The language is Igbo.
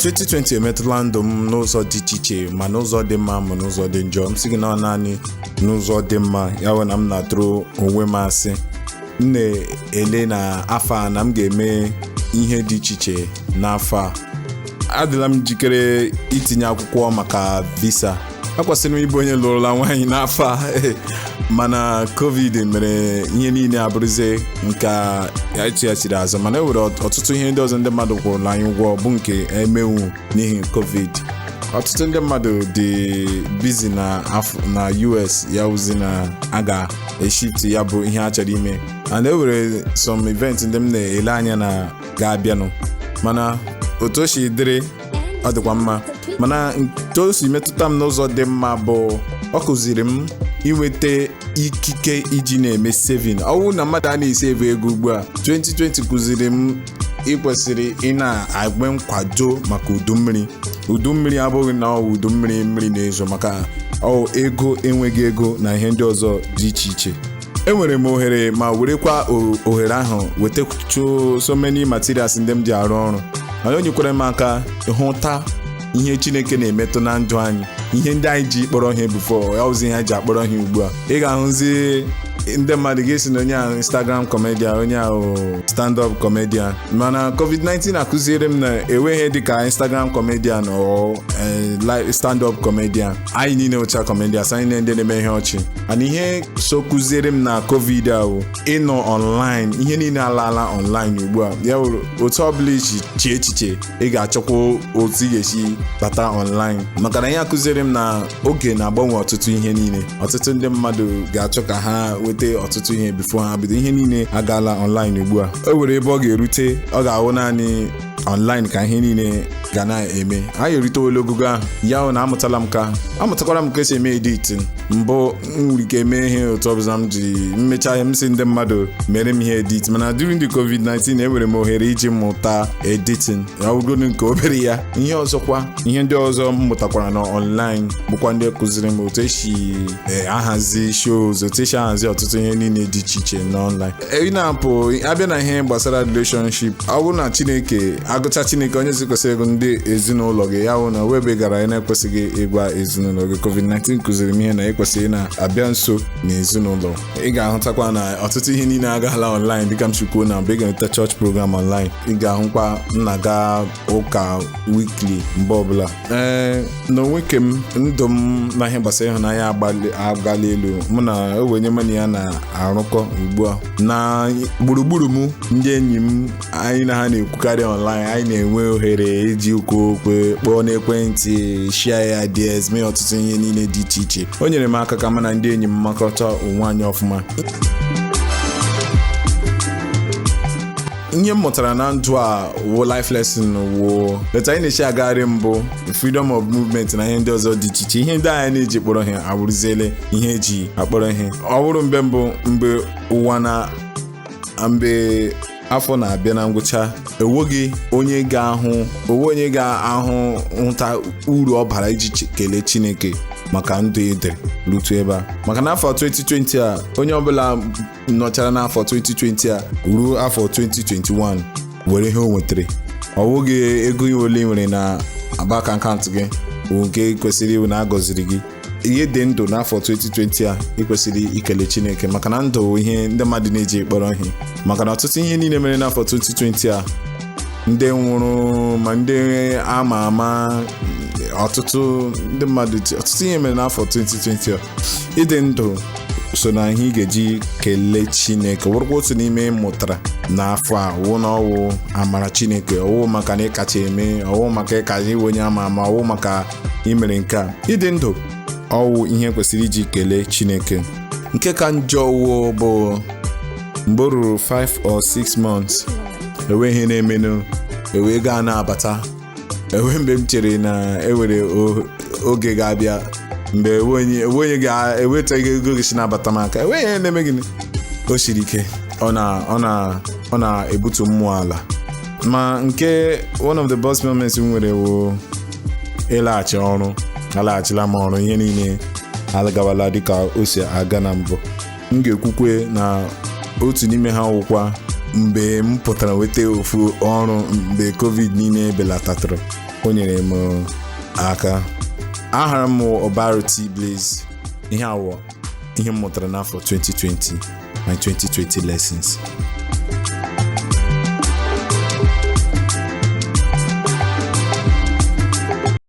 2020 emetụla ndụ m n'ụzọ dị iche iche, ma n'ụzọ dị mma ma n'ụzọ dị njọ. M sị gị na ọ naanị n'ụzọ dị mma, ya bụ na m na-atụrụ onwe m asị. M na-ele na afọ a na m ga-eme ihe dị iche iche n'afọ a. Adịla m njikere itinye akwụkwọ maka visa. Akwesịrị m ịbụ onye lụrụla nwaanyị n'afọ a, mana COVID mere ihe niile abụrụzie nke echighachiri azụ. Mana e nwere ọtụtụ ihe ndị ọzọ ndị mmadụ kwụrụla anyị ụgwọ bụ nke emenwu n'ihi COVID. Ọtụtụ ndị mmadụ dị busy na na US, ya wụzi na a ga-eshift ya bụ ihe a chọrọ ime. And e nwere some event ndị m na-ele anya na ga-abịanụ, mana otu o si dịrị, ọ dịkwa mma. Mana nke o si metụta m n'ụzọ dị mma bụ ọ kụziri m inweta ikike iji na-eme saving. Ọ bụrụ na mmadụ a na-esave ego ugbu a, 2020 kụziri m ịkwesịrị ị na-agbe nkwado maka udu mmiri. Udu mmiri abụghị na ọ udu mmiri mmiri na-ezo, maka ọ ego, enweghị ego na ihe ndị ọzọ dị iche iche. Enwere m ohere ma werekwa ohere ahụ wetachuo so many materials ndị m ji arụ ọrụ. Mana o nyekwara m aka hụta ihe Chineke na-emetụ na ndụ anyị. Ihe ndị anyị ji kpọrọ ihe before, ya wụzi ihe anyị ji akpọrọ ihe ugbu a. Ị ga-ahụzi ndị mmadụ ga-esi na onye ahụ Instagram comedian, onye ahụ stand up comedian. Mana COVID-19 akụziere m na enweghị dịka Instagram comedian or stand up comedian. Anyị niile wụcha comedians, anyị niile ndị na-eme ihe ọchị. And ihe so kụziere m na COVID ahụ, ịnọ online, ihe niile alaala online ugbu a. Ya wụrụ, otu ọbụla isi chee echiche, ị ga-achọkwa otu ị ga-esi bata online, maka na ihe akụziere m na oge na-agbanwe ọtụtụ ihe niile. Ọtụtụ ndị mmadụ ga-achọ ka ha nweta ọtụtụ ihe before ha bido. Ihe niile agaala online ugbu a. O nwere ebe ọ ga-erute, ọ ga-ahụ naanị online ka ihe niile ga na-eme. Anyị erutewela ogogo ahụ. Ya hụ na amụtala m ka amụtakwara m ka esi eme editing. Mbụ m nwere ike mee ihe otu ọbụla m ji mmecha ihe, m si ndị mmadụ mere m ihe edit. Mana during the COVID-19, enwere m ohere iji mụta editing, ya wụgodu nke obere ya. Ihe ọzọkwa, ihe ndị ọzọ m mụtakwara na online bụkwa ndị kụziri m otu esi ahazi shows, otu esi ahazi ọtụtụ ihe niile dị iche iche na online. Ị na-apụ abịa na ihe gbasara relationship, ọ bụrụ na Chineke agụcha, Chineke onye si kwesịrị ịgụ ndị ezinụlọ gị, ya hụ na webe gara ị na-ekwesịghị ịgwa ezinụlọ gị. COVID-19 kụziri m ihe na ekwesịghị na-abịa nso na ezinụlọ. Ị ga-ahụtakwa na ọtụtụ ihe niile agaala online. Dịka m si kwuo na mgbe ị ga-enweta church program online, ị ga-ahụkwa m na-aga ụka weekly mgbe ọbụla. Ee, n'onwe ke m, ndụ m na ihe gbasara ịhụnanya agala elu. Mụ na onye mụ na ya na-arụkọ ugbu a na gburugburu m, ndị enyi m, anyị na ha na-ekwukarị online. Anyị na-enwe ohere iji kwu okwu, kpọọ n'ekwentị, share ya ideas, mee ọtụtụ ihe niile dị iche iche. O nyere m aka ka mụ na ndị enyi m makọta onwe anyị ọfụma. Ihe m mụtara na ndụ a wụ life lesson wụ etu anyị na-esi agagharị mbụ, freedom of movement na ihe ndị ọzọ dị iche iche. Ihe ndị anyị na-eji kpọrọ ihe awụrụziele ihe eji akpọrọ ihe. Ọ bụrụ mgbe mbụ, mgbe ụwa na mgbe afọ na-abịa na ngwụcha, enweghị onye ga-ahụ onwe onye ga-ahụ hụta uru ọ bara iji kelee Chineke maka ndụ ede rutu ebe a. Maka na afọ 2020 a, onye ọbụla nọchara n'afọ 2020 a ruo afọ 2021 were ihe o nwetara, ọ bụghị ego ole ị nwere na bank account gị bụ nke kwesịrị iwu na a gọziri gị. Ihe dị ndụ n'afọ 2020 a, ị kwesịrị ikele Chineke, maka na ndụ bụ ihe ndị mmadụ na-eji kpọrọ ihe. Maka na ọtụtụ ihe niile mere n'afọ 2020 a, ndị nwụrụ ma ndị ama ama, ọtụtụ ndị mmadụ, ọtụtụ ihe mere n'afọ 2020 a, ịdị ndụ so na ihe ị ga-eji kelee Chineke. Wụrụkwa otu n'ime ị mụtara n'afọ a wụ na ọwụ amara Chineke, ọwụ maka na ịkacha eme, ọwụ maka ịkacha iwe onye ama ama, ọwụ maka imere nke a. Ịdị ndụ ọwụ ihe kwesịrị iji kelee Chineke. Nke ka njọ wụ bụ mgbe o ruru 5 or 6 months, enwe ihe na-emenụ, enwe ego a na-abata. Enwe mgbe m chere na enwere oge ga-abịa mgbe enwe onye ga-eweta ego gị si na-abata m aka, enweghị ihe na-eme gịnị. O siri ike, ọ na-ebutu mmụọ ala. Ma nke one of the best moments m nwere wụ ịlaghachi ọrụ. Alaghachila m ọrụ, ihe niile agawala dịka o si aga na mbụ. M ga-ekwukwe na otu n'ime ha wụkwa Mgbe m pụtara nweta ofu ọrụ mgbe COVID niile belatatụrụ, o nyere m aka. Ahara m Ọbarụ T Blaze. Ihe awọ ihe m mụtara n'afọ 2020, my 2020 lessons.